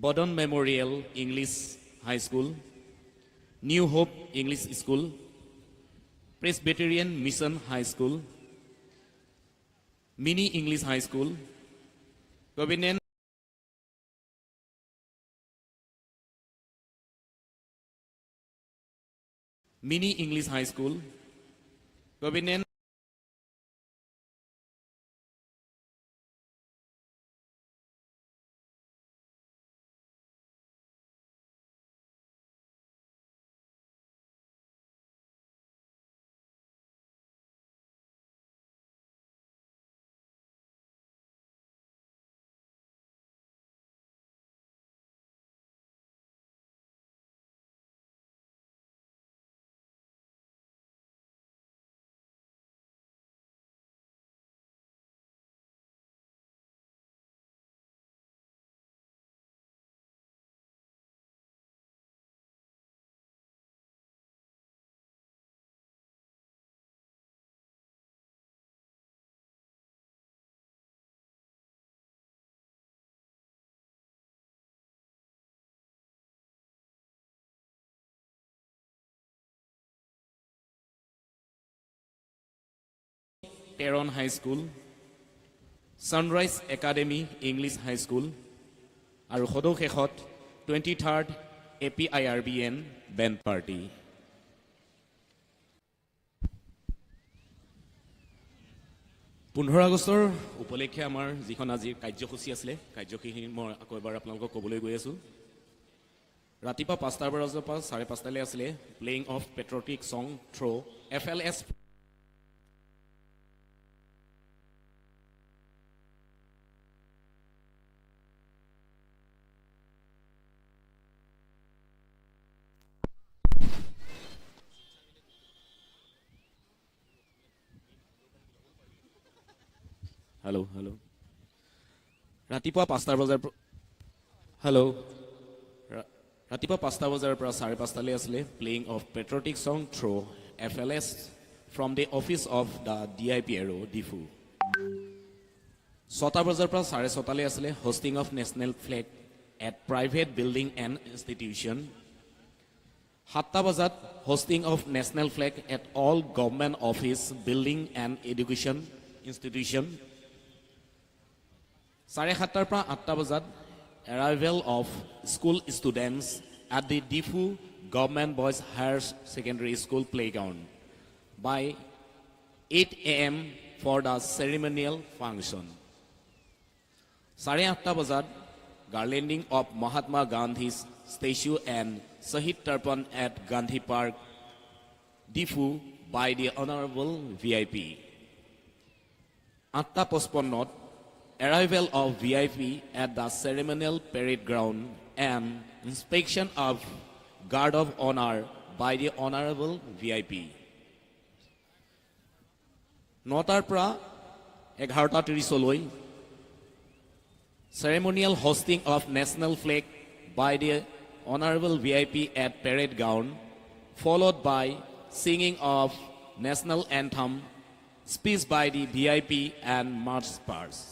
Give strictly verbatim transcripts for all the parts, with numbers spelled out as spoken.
Bodon Memorial English High School, New Hope English School, Presbyterian Mission High School, Mini English High School, Covenant Mini English High School, Covenant Teron High School, Sunrise Academy English High School, আৰু সদৌ শেষত twenty third A P I R B N band party. পোন্ধৰ আগষ্টৰ উপলক্ষে আমাৰ যিখন আজিৰ কাৰ্যসূচী আছিলে, কাৰ্যসূচীখিনি মই আকৌ এবাৰ আপোনালোকক ক'বলৈ গৈ আছোঁ। ৰাতিপুৱা পাঁচটা বজাৰ পৰা চাৰে পাঁচটালৈ আছিলে playing of patriotic song through F L S. Hello', hello'. ৰাতিপুৱা পাঁচটা বজাৰ পৰা, হেল্ল'। ৰা-, ৰাতিপুৱা পাঁচটা বজাৰ পৰা চাৰে পাঁচটালৈ আছিলে playing of patriotic song through F L S from the office of the D I P R O, Diphu. ছটা বজাৰ পৰা চাৰে ছটালৈ আছিলে hosting of national flag at private building and institution। সাতটা বজাত hosting of national flag at all government office, building and education institution। চাৰে সাতটাৰ পৰা আঠটা বজাত arrival of school students at the Diphu Government Boys Higher Secondary School playground by eight A M for the ceremonial function। চাৰে আঠটা বজাত garlanding of Mahatma Gandhi's statue and Shahid Tarpan at Gandhi Park, Diphu by the Honorable V I P। আঠটা পঁচপন্নত arrival of V I P at the ceremonial parade ground and inspection of guard of honor by the Honorable V I P। নটাৰ পৰা এঘাৰটা ত্ৰিশলৈ ceremonial hosting of national flag by the Honorable V I P at parade ground, followed by singing of national anthem, speech by the V I P and march past.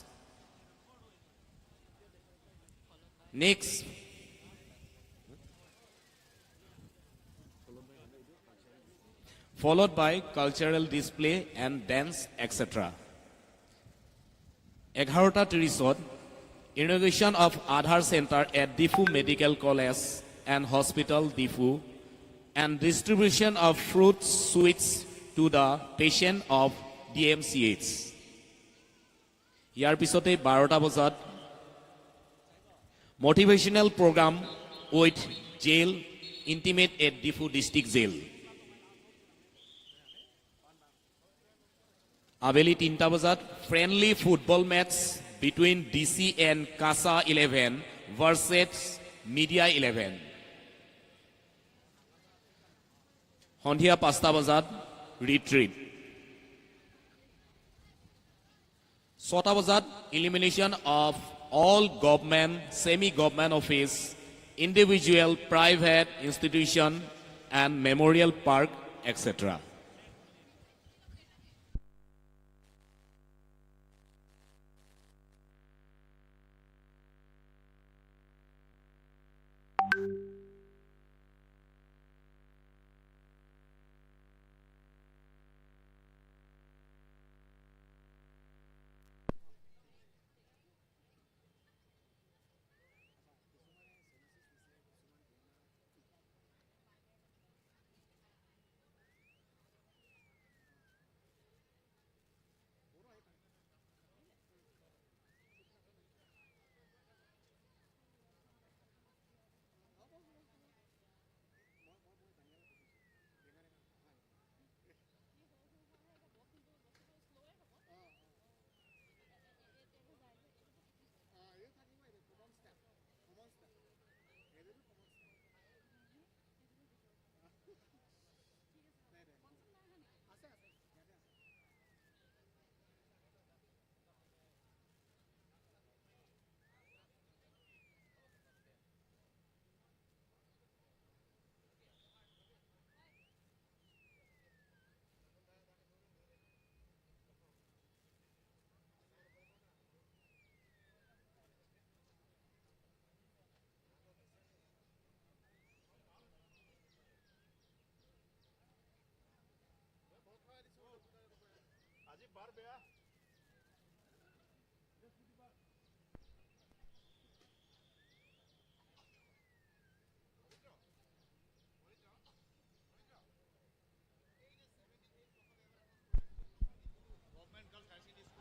Next, followed by cultural display and dance, et cetera। এঘাৰটা ত্ৰিশত inauguration of Aadhaar Center at Diphu Medical College and Hospital, Diphu, and distribution of fruits, sweets to the patient of D M C H। ইয়াৰ পিছতে বাৰটা বজাত motivational program with jail intimate at Diphu District Jail। আবেলি তিনিটা বজাত friendly football match between D C and Kasa eleven versus Media eleven। সন্ধিয়া পাঁচটা বজাত retreat। ছটা বজাত illumination of all government, semi government office, individual, private institution and memorial park, et cetera।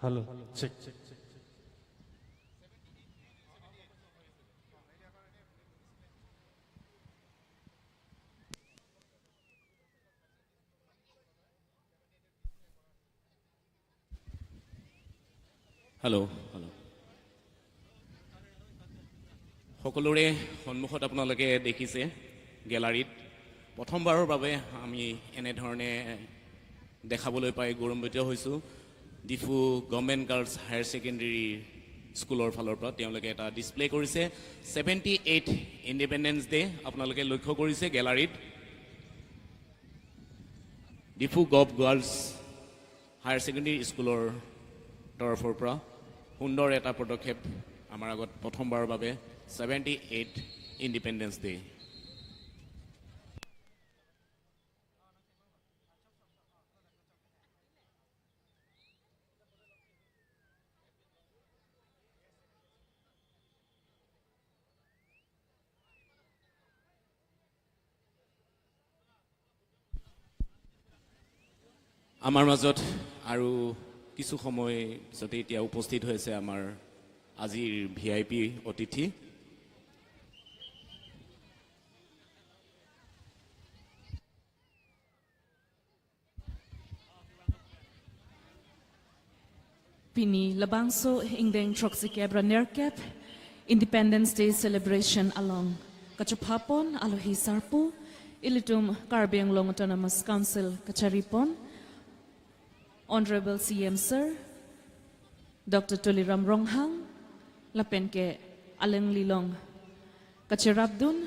Hello, check. Hello', hello'. সকলোৰে সন্মুখত আপোনালোকে দেখিছে, গেলাৰীত প্ৰথমবাৰৰ বাবে আমি এনেধৰণে দেখাবলৈ পাই গৌৰৱান্বিত হৈছোঁ। Diphu government girls higher secondary স্কুলৰ ফালৰ পৰা তেওঁলোকে এটা ডিছপ্লে কৰিছে, ছেভেণ্টি এইট ইণ্ডিপেণ্ডেন্স ডে। আপোনালোকে লক্ষ্য কৰিছে গেলাৰীত Diphu gov girls higher secondary স্কুলৰ তৰফৰ পৰা সুন্দৰ এটা পদক্ষেপ আমাৰ আগত প্ৰথমবাৰৰ বাবে ছেভেণ্টি এইট ইণ্ডিপেণ্ডেন্স ডে। আমাৰ মাজত আৰু কিছু সময় পিছতে এতিয়া উপস্থিত হৈছে আমাৰ আজিৰ ভি আই পি অতিথি। Pini labangso ingdeng throksi kep ra nerkep Independence Day celebration along kachepapon alohi sarpo ilitum Karbi Anglong Autonomous Council kacharipon Honorable C M Sir Doctor Tuliram Ronghang lapen ke alanglilong kacherapdun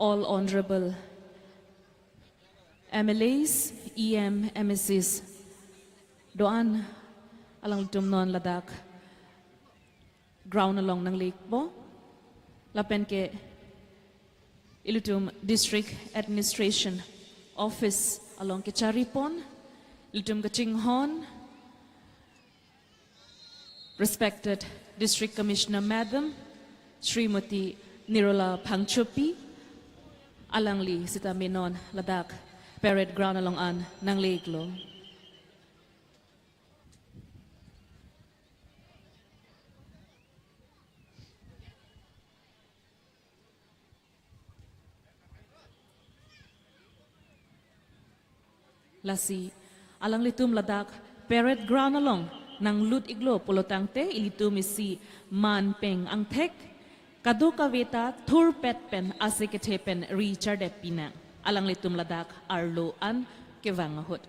all Honorable M L As, E M, M A Cs, do-an alanglitum non ladak ground along nanglepo. Lapen ke ilitum District Administration Office along kacharipon, ilitum kachinghon, Respected District Commissioner Madam Srimati Nirola Phangchopi, alangli sitame non ladak parade ground along an nangle-iklo. Lasi alanglitum ladak parade ground along nanglut-iklo pulotangte ilitum isi man pen angthek kadokave ta thurpet pen ase kethe pen ri chardep pinang. Alanglitum ladak arlo an kevang ahut.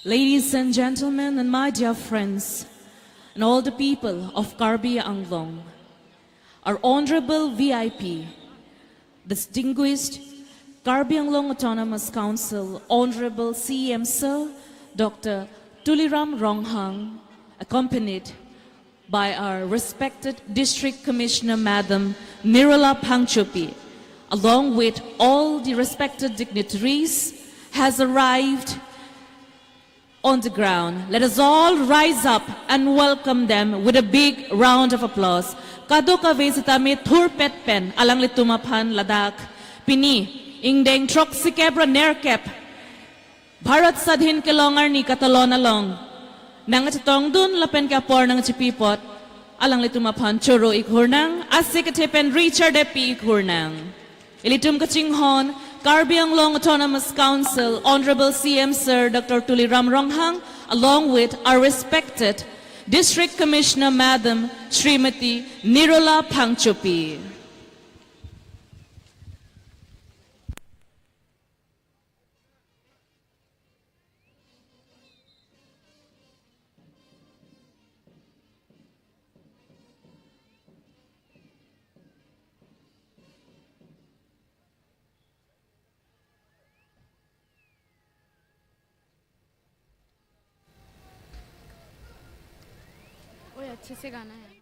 Ladies and gentlemen, and my dear friends, and all the people of Karbi Anglong, our honorable V I P, distinguished Karbi Anglong Autonomous Council Honorable C M Sir Doctor Tuliram Ronghang, accompanied by our respected District Commissioner Madam Nirola Phangchopi, along with all the respected dignitaries, has arrived on the ground. Let us all rise up and welcome them with a big round of applause. Kadokave sitame thurpet pen alanglitum aphan ladak pini ingdeng throksi kep ra nerkep Bharat Sadhin kelong arni katalon along nangchetongdun lapen ke apor nangchepi apot alanglitum aphan choro-ik hurnang, ase kethe pen ri chardep pi-ik hurnang. Ilitum kachinghon Karbi Anglong Autonomous Council Honorable C M Sir Doctor Tuliram Ronghang, along with our respected District Commissioner Madam Srimati Nirola Phangchopi. अच्छे से गाना है।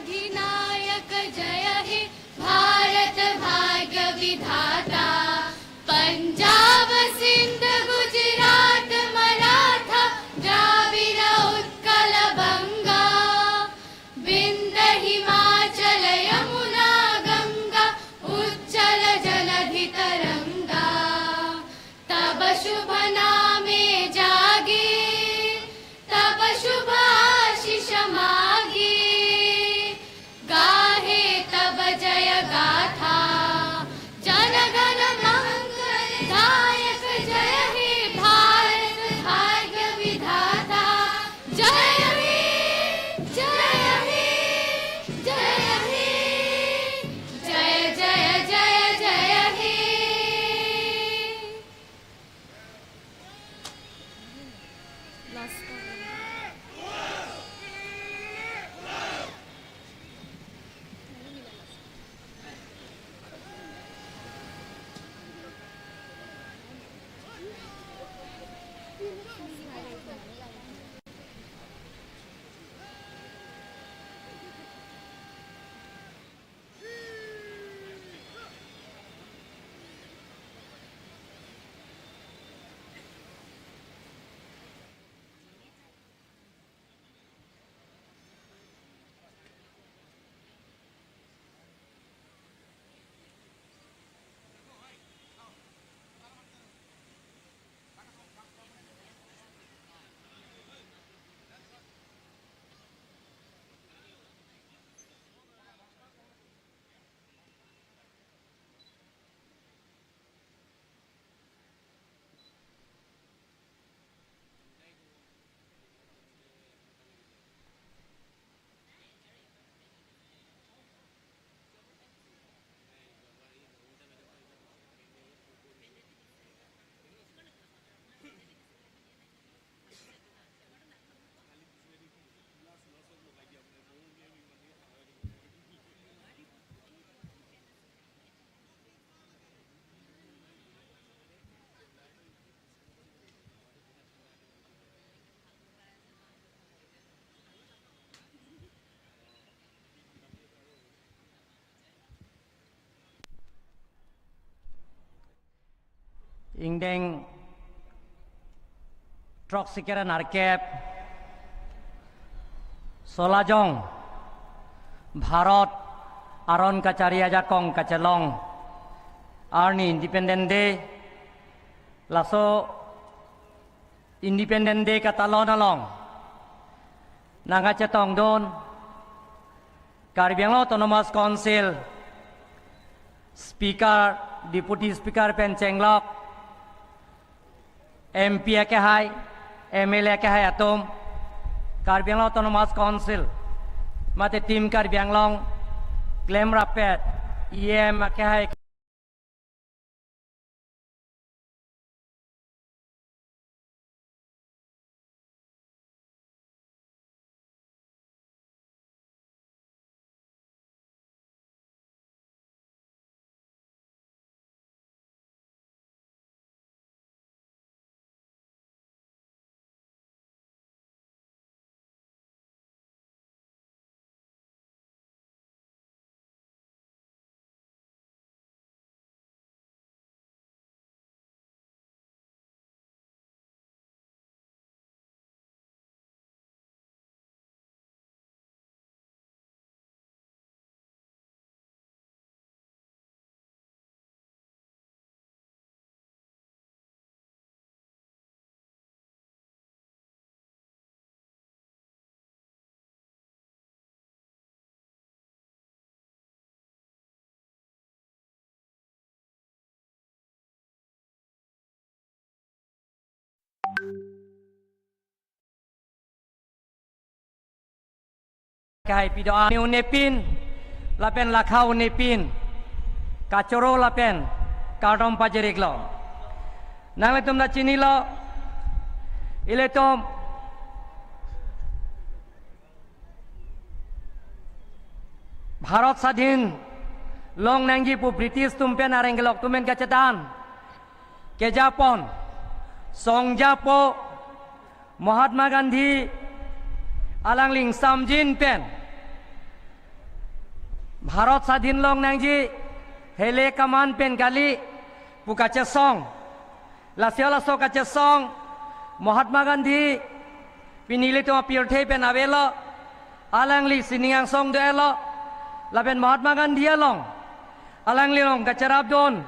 अधिनायक जय हे भारत भाग्य विधाता। पंजाब सिंध गुजरात मराठा द्राविड़ उत्कल बंगा। विंध्य हिमाचल यमुना गंगा उच्चल जलधि तरंगा। तब शुभ नामे जागे, तब शुभ आशीष मागे। गाहे तब जय गाथा, जन गण मंगल दायक जय हे भारत भाग्य विधाता। जय हे, जय हे, जय हे, जय, जय, जय, जय हे। Ingdeng throksi kre nerkep, Solajong Bharat aron kachari ajakong kachelong arni Independence Day. Laso Independence Day katalon along nangkachetongdun Karbi Anglong Autonomous Council Speaker, Deputy Speaker pen chenglok, M P akehai, M L A akehai atum, Karbi Anglong Autonomous Council mate Team Karbi Anglong klemrappet, E M akehai Kahai pido ani unepin, lapen lakha unepin, kachoro lapen kardom pajiriklo. Nanglitum ta chinilo, ilitum Bharat Sadhin longnangji pu British atum pen areng kelok atum pen kachethan kejapon, songjapo Mahatma Gandhi alangli ingsamjin pen Bharat sadhin long nangji, hele kaman pen kali pu kachesong. Lasi halaso kachesong Mahatma Gandhi pini ilitum apirthe pen avelo, alangli sining angsong do-etlo, lapen Mahatma Gandhi along, alangli along kacherapdun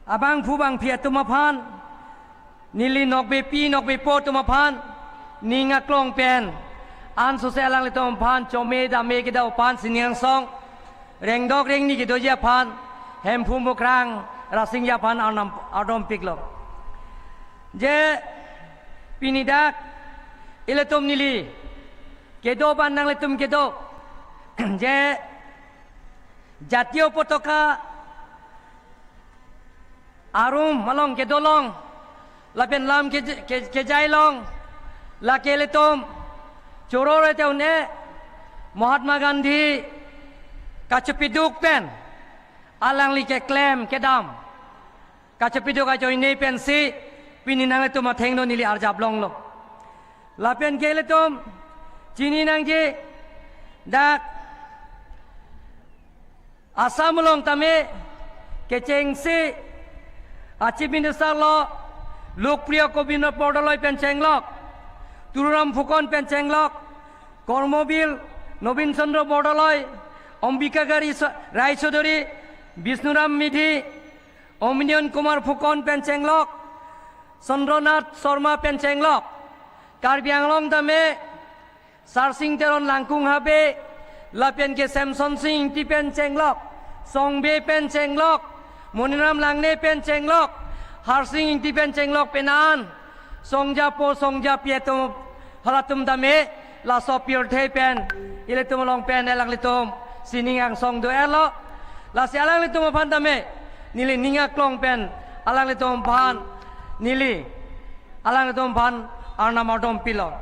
abangphu bangphi atum aphan, neli nokbepi nokbepo atum aphan ning aklong pen ansose alanglitum aphan chome dame kedo aphan sining angsong, rengdok rengni kedoji aphan Hemphu Mukrang Rasinja aphan arnam ardompiklo. Je pini dak ilitum neli kedo abang nanglitum kedo je jatiyo potoka arum along kedo along lapen lam ke, ke, kejai along, lake ilitum choro rete un-e Mahatma Gandhi kachepiduk pen alangli keklem kedam kachepiduk ajoine pensi pini nanglitum athengno neli arjap longlo. Lapen ke ilitum chini nangji, dak Assam along tame kechengsi a Chief Minister lo Lokpriya Gobinda Bordoloi pen chenglok, Tuliram Phukan pen chenglok, Karmabir Nobin Chandra Bordoloi, Ambika Rai Cho-, Rai Chaudhuri, Bishnuram Medhi, Omnion Kumar Phukan pen chenglok, Chandranath Sharma pen chenglok, Karbi Anglong tame Sarsing Teron Langkung Habe, lapen ke Semsonsing Ingti pen chenglok, Songbe pen chenglok, Moniram Langne pen chenglok, Harsing Ingti pen chenglok pen an, songjapo songjapi atum halatum tame laso pirthe pen ilitum along pen alanglitum sining angsong do-etlo. Lasi alanglitum aphan tame neli ning aklong pen alanglitum aphan neli alanglitum aphan arnam ardompilo.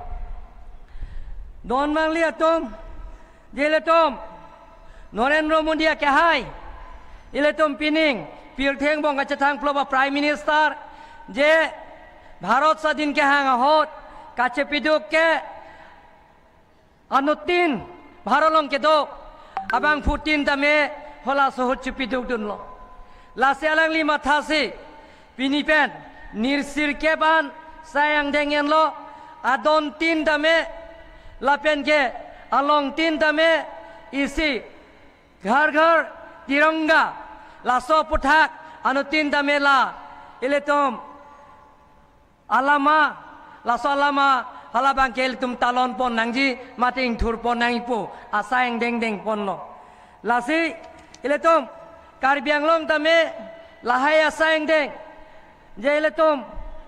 Don mangli atum, je ilitum Narendra Modi akehai, ilitum pining pirthe angbong kachethang plop a Prime Minister, je Bharat sadhin kehang ahut kachepiduk ke anuttin Bharat along kedo abangphutin tame halaso ahut chepidukdunlo. Lasi alangli mathasi pini pen nirsir kep an asai angdeng enlo, adontin tame lapen ke alongtin tame isi Ghar Ghar Tiranga laso aputhak anuttin tame la ilitum alama, laso alama halabang ke ilitum talon pon nangji, mate ingthur pon nangji pu asai angdeng dengponlo. Lasi ilitum Karbi Anglong tame lahai asai angdeng, je ilitum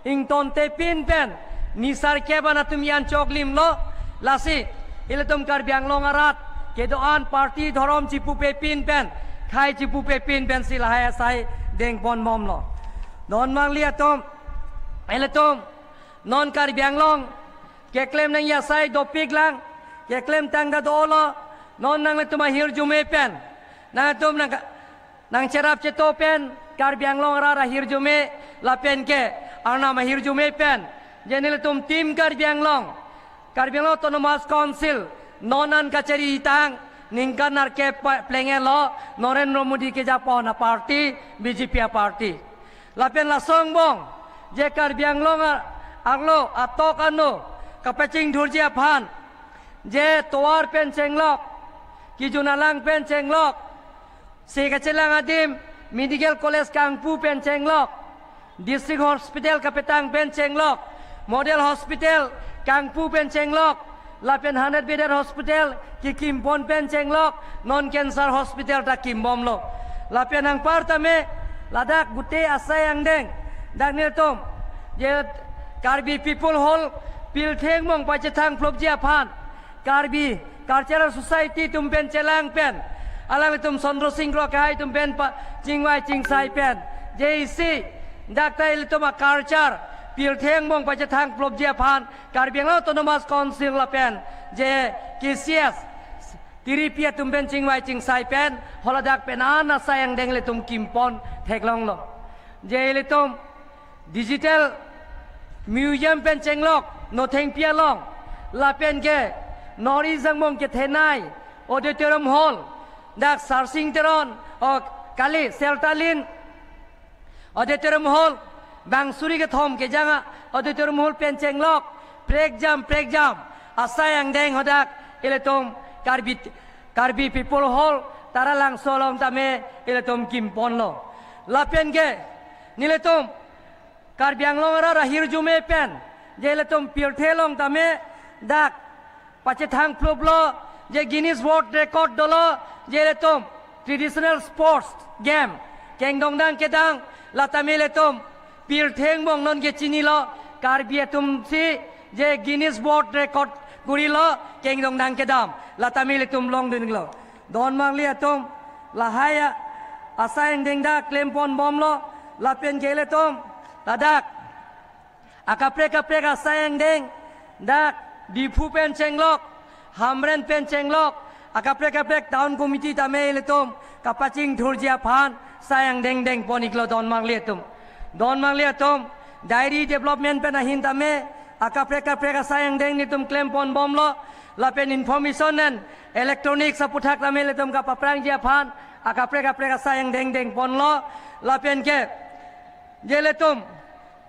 ingtontepin pen nirsir kep an atum an choklimlo. Lasi ilitum Karbi Anglong arat kedo-an party dhorom chipupepin pen, khei chipupepin pensi lahai asai dengponbomlo. Don mangli atum, ilitum non Karbi Anglong keklem nangji asai dopiklang, keklem tangta dolo, non nanglitum ahirjume pen, nanglitum nang, nangcherap cheto pen Karbi Anglong arat ahirjume lapen ke arnam ahirjume pen, je nelitum Team Karbi Anglong, Karbi Anglong Autonomous Council non an kachari tang ningkan nerkep pa-, plengelo Narendra Modi kejapon aparty, B J P aparty. Lapen laso angbong je Karbi Anglong a-, arlo atok ano kapachingthurji aphan, je tovar pen chenglok, kejun alang pen chenglok, se kachelang adim medical college kangpu pen chenglok, district hospital kapetang pen chenglok, model hospital kangpu pen chenglok, lapen hundred bedded hospital kekimpon pen chenglok, non cancer hospital ta kimbomlo. Lapen anparta me ladak gute asai angdeng, dak nelitum je Karbi People Hall pirthe angbong pachethang plopji aphan, Karbi Cultural Society atum pen chelang pen, alanglitum Chandra Sing Kro akehai atum pen pa chingvai chingsai pen, je isi dak ta ilitum a-culture pirthe angbong pachethang plopji aphan Karbi Anglong Autonomous Council lapen je K C S tiripi atum pen chingvai chingsai pen haladak pen an asai angdeng ilitum kimpon theklonglo. Je ilitum digital museum pen chenglok Nothengpi along, lapen ke North East angbong kethenei Auditorium Hall, dak Sarsing Teron, o kali, Seltalin Auditorium Hall, bang suri kethom kejang a-auditorium hall pen chenglok, prekjam prekjam asai angdeng hadak ilitum Karbi, Karbi People Hall, Taralangso along tame ilitum kimponlo. Lapen ke nelitum Karbi Anglong arat ahirjume pen, je ilitum pirthe along tame dak pachethang pluplo, je Guinness World Record dolo, je ilitum traditional sports game kengdongdang kedang, la tame ilitum pirthe angbong non ke chinilo, Karbi atum si je Guinness World Record kurilo kengdongdang kedam, la tame ilitum longdunlo. Don mangli atum, lahai a-, asai angdeng dak klemponbomlo, lapen ke ilitum ladak akaprek kaprek asai angdeng, dak Diphu pen chenglok, Hamren pen chenglok, akaprek kaprek town committee tame ilitum kapachingthurji aphan sai angdeng dengpon-iklo don mangli atum. Don mangli atum, dairy development pen ahin tame akaprek kaprek asai angdeng nelitum klemponbomlo, lapen information and electronics aputhak tame ilitum kapaprangji aphan akaprek kaprek asai angdeng dengponlo, lapen ke je ilitum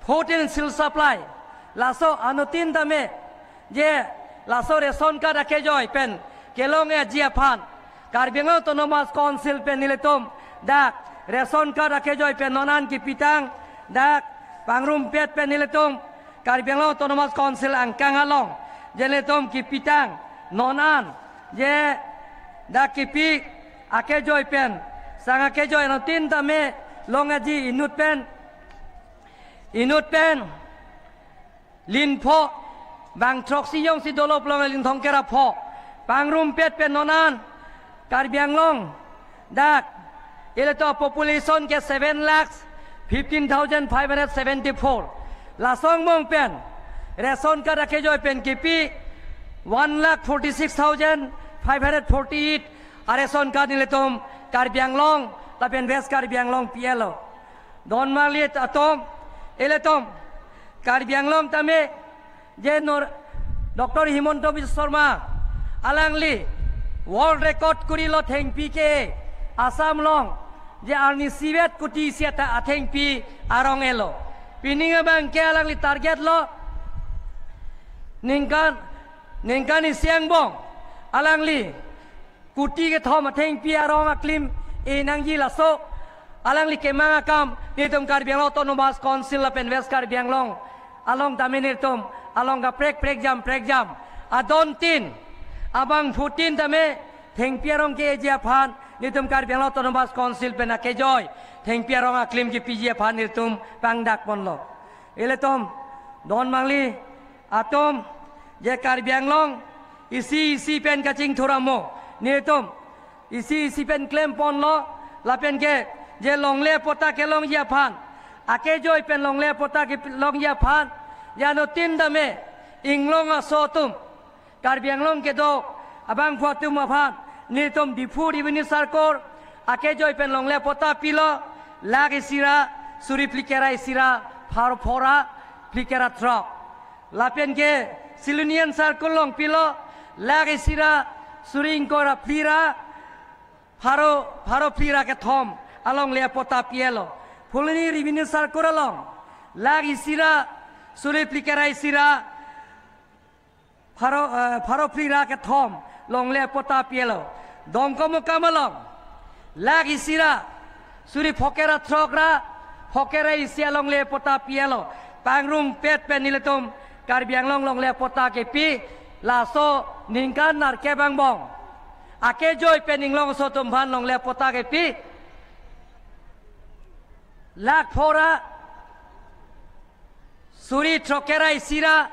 food and civil supply, laso anuttin tame, je laso ration card akejoi pen kelongji aphan, Karbi Anglong Autonomous Council pen nelitum dak ration card akejoi pen non an kipitang, dak pangrumpet pen nelitum Karbi Anglong Autonomous Council angkang along, je nelitum kipitang non an, je dak kipi akejoi pen, sang akejoi anuttin tame longji, inut pen, inut pen lin pho, bang throksi jongsi dolo pulote lin thomkep ra pho. Pangrumpet pen non an, Karbi Anglong dak ilitum population ke seven lakhs fifteen thousand five hundred seventy-four. Laso angbong pen ration card akejoi pen kipi one lakh forty-six thousand five hundred forty-eight a-ration card nelitum Karbi Anglong lapen West Karbi Anglong pilo. Don mangli atum, ilitum Karbi Anglong tame, je nor Doctor Himanta Biswa Sarma alangli world record kurilo thengpi ke, Assam along je arnisi vet kuti isi ata athengpi arong elo. Pining abang ke alangli target lo, ningkan, ningkan isi angbong alangli kuti kethom athengpi arong aklim e nangji. Laso alangli kemang akam nelitum Karbi Anglong Autonomous Council lapen West Karbi Anglong along tame nelitum along kaprek prekjam prekjam adontin, abangphutin tame thengpi arong ke-eji aphan nelitum Karbi Anglong Autonomous Council pen akejoi thengpi arong aklim kipiji aphan nelitum pangdakponlo. Ilitum don mangli atum, je Karbi Anglong isi isi pen kachingthur amo, nelitum isi isi pen klemponlo, lapen ke je longle pota kelongji aphan, akejoi pen longle pota kelongji aphan, je anuttin tame inglong aso atum, Karbi Anglong kedo abangphu atum aphan nelitum Diphu Revenue Circle akejoi pen longle pota pilo, lakh isi ra suri phlikep ra isi ra pharo phora phlikep ra throk. Lapen ke Silonijan Circle along pilo, lakh isi ra suri ingkoi ra phli ra pharo, pharo phli ra kethom alongle pota pilo. Phuloni Revenue Circle along lakh isi ra suri phlikep ra isi ra pharo, eh, pharo phli ra kethom longle pota pilo. Dongkamukam along lakh isi ra suri phokep ra throk ra phokep ra isi alongle pota pilo. Pangrumpet pen nelitum Karbi Anglong longle pota kepi, laso ningkan nerkep angbong akejoi pen inglong aso atum aphan longle pota kepi lakh phora suri throkkep ra isi ra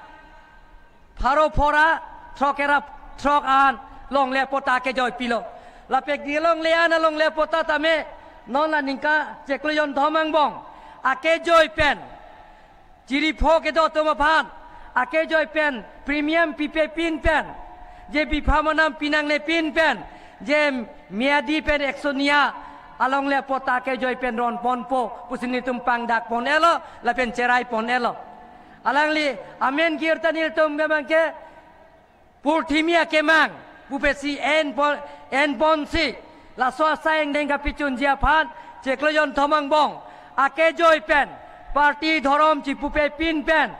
pharo phora throkkep ra throk an longle pota akejoi pilo. Lapen ke longle an alongle pota tame non la ningkan chiklo jonthom angbong akejoi pen chiri pho kedo atum aphan akejoi pen premium pipe pin pen, je bipha manam pinangne pin pen, je miyadi pen eksonia alongle pota akejoi pen ronponpo pusi nelitum pangdakpon-elo lapen cheraipon-elo. Alangli amen kirtan nelitum memang ke purthimi akemang Pupesi en pon, en ponsi laso asai angdeng kapachunji aphan chiklo jonthom angbong akejoi pen, party dhorom chipupepin pen,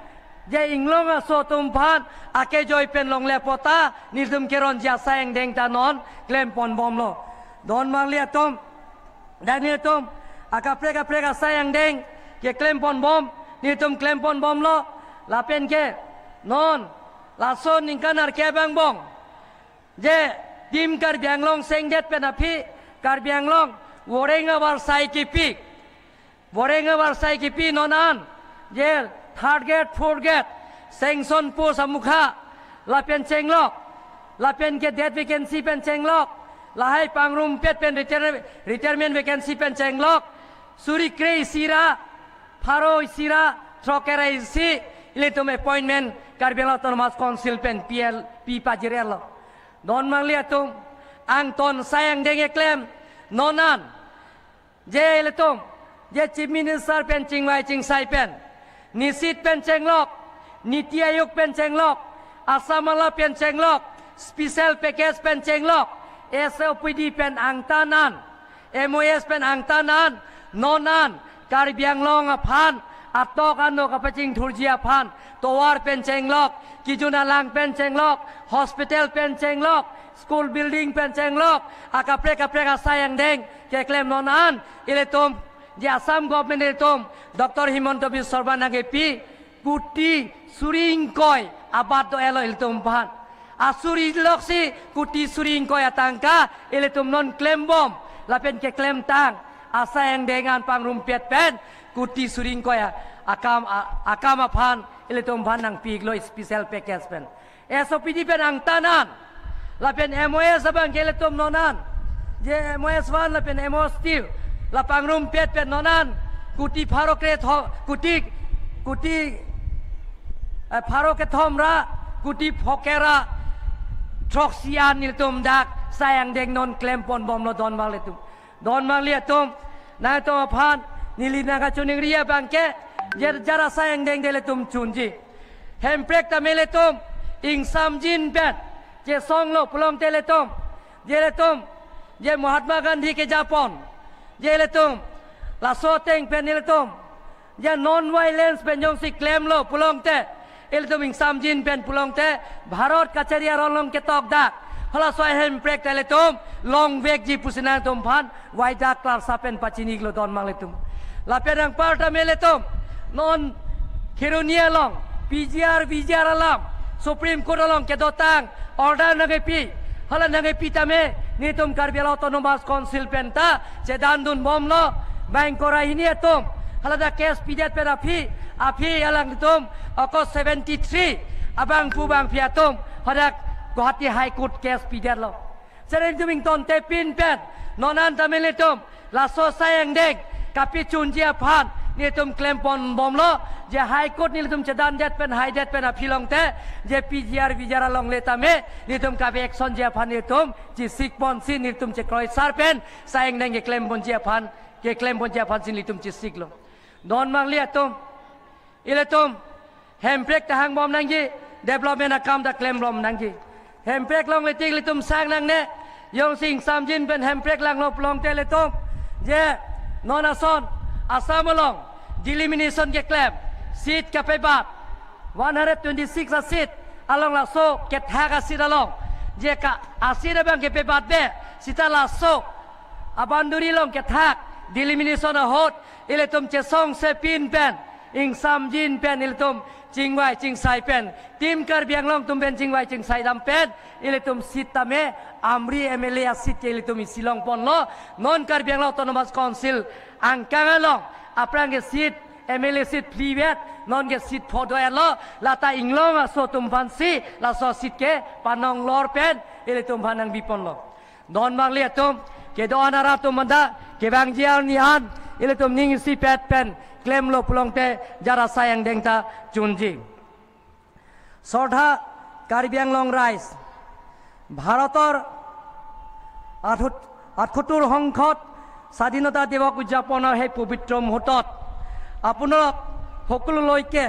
je inglong aso atum aphan akejoi pen longle apot ta nelitum keronji asai angdeng ta non klem ponbomlo. Don marli atum, dak nelitum akaprek kaprek asai angdeng keklem ponbom, nelitum klem ponbomlo. Lapen ke non laso ningkan arke angbong je Team Karbi Anglong sengdet pen aphi Karbi Anglong voreng avarsai kipi, voreng avarsai kipi non an je third grade, fourth grade, sanction post amukha lapen chenglok, lapen ke det vacancy pen chenglok, lahai pangrumpet pen retire-, retirement vacancy pen chenglok, suri kre isi ra, pharo isi ra, throk kre isi, ilitum appointment Karbi Anglong Autonomous Council pen P L, pi pajirlo. Don marli atum, angton asai angdeng keklem non an je ilitum, je Chief Minister pen chingvai chingsai pen, NEESYT pen chenglok, NITI Aayog pen chenglok, Assam ALA pen chenglok, special package pen chenglok, S O P D pen angtan an, M O S pen angtan an, non an Karbi Anglong aphan atok ano kapachingthurji aphan tovar pen chenglok, kejun alang pen chenglok, hospital pen chenglok, school building pen chenglok, akaprek kaprek asai angdeng keklem non an ilitum, je Assam government ilitum Doctor Himanta Biswa Sarma nangkepi kuti suri ingkoi abat do-etlo ilitum aphan. Asuri loksi kuti suri ingkoi atangka ilitum non klembom lapen keklemtang asai angdeng an pangrumpet pen kuti suri ingkoi a-, akam a-, akam aphan ilitum aphan nangpi-iklo special package pen. S O P D pen angtan an, lapen M O S abang ke ilitum non an, je M O S one lapen M O S two, la pangrumpet pen non an kuti pharo kre tho-, kuti, kuti, eh, pharo kethom ra kuti pho kre ra throksi an ilitum dak asai angdeng non klem ponbomlo don marli atum. Don marli atum, nangtum aphan neli nangkachiningri abang ke, je jara asai angdeng de ilitum chunji. Hemprek tame ilitum ingsamjin pen chesonglo pulote ilitum, je ilitum, je Mahatma Gandhi kejapon, je ilitum laso ateng pen ilitum je non-violence pen jongsi klemlo pulote, ilitum ingsamjin pen pulote, Bharat kachari aron along ketok dak halaso ahemprek ta ilitum longvekji pusi nangtum aphan waidak klarsa pen pachini-iklo don marli atum. Lapen anpar tame ilitum non Kheroni along P G R, V G R alam Supreme Court along kedotang order nangkepi, hala nangkepi tame nelitum Karbi Anglong Autonomous Council pen ta chedandunbomlo. Bangkora hini atum hala dak case pidet pen aphi, aphi alangtum August seventy-three abangphu bangphi atum hadak Guwahati High Court case pidetlo. Sere nelitum ingtontepin pen non an tame nelitum laso asai angdeng kapachunji aphan nelitum klem ponbomlo. Je High Court nelitum chedandet pen, haidet pen aphi longte, je P G R V G R alongle tame nelitum kabe actionji aphan nelitum chesik ponsi nelitum chekroisar pen asai angdeng keklem ponji aphan, keklem ponji aphansi nelitum chesiklo. Don marli atum, ilitum hemprek ta hangbom nangji, development akam ta klembom nangji. Hemprek longle tik ilitum sang nangne, jongsi ingsamjin pen hemprek langlo pulote ilitum je non ason Assam along delimitation keklem, seat kapebat, one hundred twenty-six a-seat along, laso kethak a-seat along je ka a-seat abang kepebatbe, seta laso a-boundary along kethak delimitation ahut ilitum chesongsepin pen, ingsamjin pen ilitum chingvai chingsai pen, Team Karbi Anglong atum pen chingvai chingsai dam pen, ilitum seat tame Amri M L A a-seat ke ilitum isi longponlo. Non Karbi Anglong Autonomous Council angkang along aphrang ke seat, M L A seat phlivet, non ke seat pho do-etlo. Lata inglong aso atum aphansi laso seat ke panonglor pen ilitum aphan nangbiponlo. Don marli atum, kedo-an arat atum manda kevangji arni an ilitum ning isipet pen klemlo pulote jara asai angdeng ta chunji. শ্ৰদ্ধা কাৰ্বি আংলং ৰাইজ, ভাৰতৰ আঠসত্তৰ সংখ্যক স্বাধীনতা দিৱস উদযাপনৰ সেই পবিত্ৰ মুহূৰ্তত আপোনালোক সকলোলৈকে